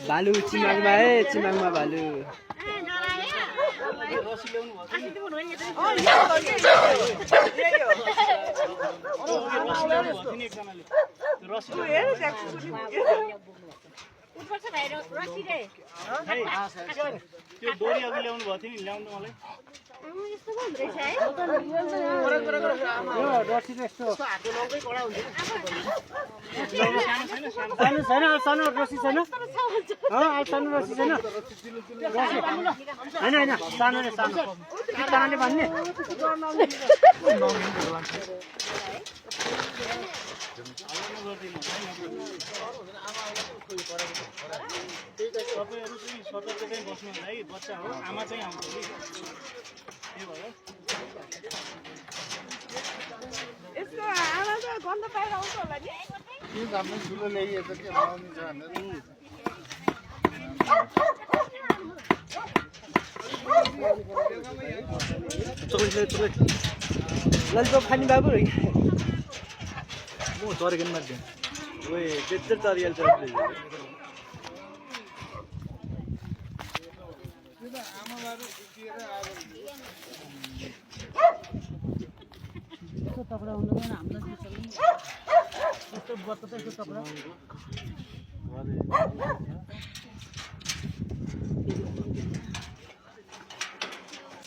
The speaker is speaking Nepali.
भालु चिमाङमा है चिमाङमा भालु त्यो डोरी अघि ल्याउनु भएको थियो नि ल्याउनु मलाई सानो रसी छैन सानो रसी छैन होइन सानो नै सानो किताले भन्ने तपाईँहरू चाहिँ सतर्कतै बस्नु होला है बच्चा हो आमा चाहिँ आउँछ कि के भयो यसको आमा त गन्ध पाएर आउँछ होला नि के घाममा ठुलो ल्याइएछ के बनाउनु छ चोक्लेट ललिपप खाने बाबु म तरेको नि मान्छे ओए त्यत्रो तरिहाल्छ तपडा हुँदैन हामीलाई त्यस्तो बत्त त्यस्तो तपडा